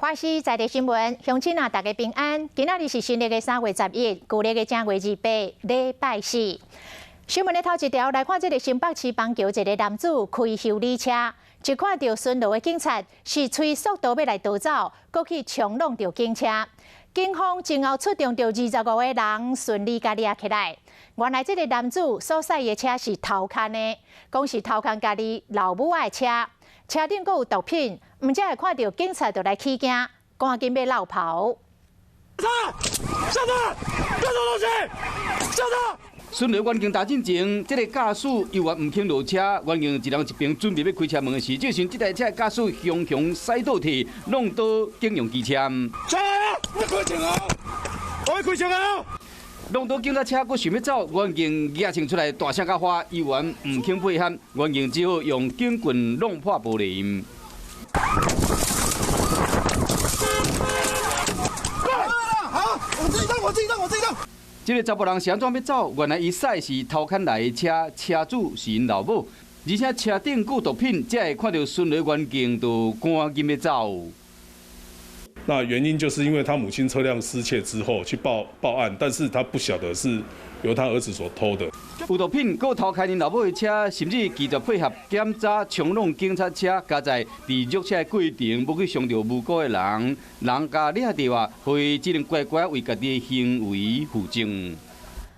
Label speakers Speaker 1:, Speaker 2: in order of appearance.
Speaker 1: 華視在地新聞，鄉親啊，大家平安。今仔日是新曆的3月11，舊曆的正月28，禮拜四。新聞的頭一條來看，這个新北市板橋一个男子開修理車，一看著巡邏的警察是催速度欲來逃走，閣去衝挵著警車。警方前後出動著25個人，順利共掠起來。原來這个男子所駛的車是偷牽的，講是偷牽家己老母的車，車頂閣有毒品，毋才會看著警察就來起驚，趕緊欲落跑。
Speaker 2: 下車！下車東西！下車！
Speaker 3: 巡邏員警打進前，這个駕駛猶原毋肯落車，員警一人一邊準備欲開車門的時，這時這台車駕駛雄雄駛倒去，弄倒警用機車。
Speaker 2: 車！你開槍啊！我開槍啊！
Speaker 3: 弄倒警察車，閣想欲走，員警舉槍出來，大聲甲喊，猶原毋肯配合，員警只好用警棍弄破玻璃。
Speaker 2: 好，我自己動，我自己動，我自己動。
Speaker 3: 這个查埔人是按怎欲走？原來伊駛是偷牽來的車，車主是𪜶老母，而且車頂閣有毒品，才會看著巡邏員警就趕緊欲走。
Speaker 4: 那原因就是因為他母親車輛失竊之後去報案，但是他不曉得是由他兒子所偷的。
Speaker 3: 有毒品，閣偷開𪜶老母的車，甚至拒絕配合檢查，衝挵警察車，加在佇辱車的過程，欲去傷著無辜的人，人共掠著啊，予伊只能乖乖為家己的行為負責。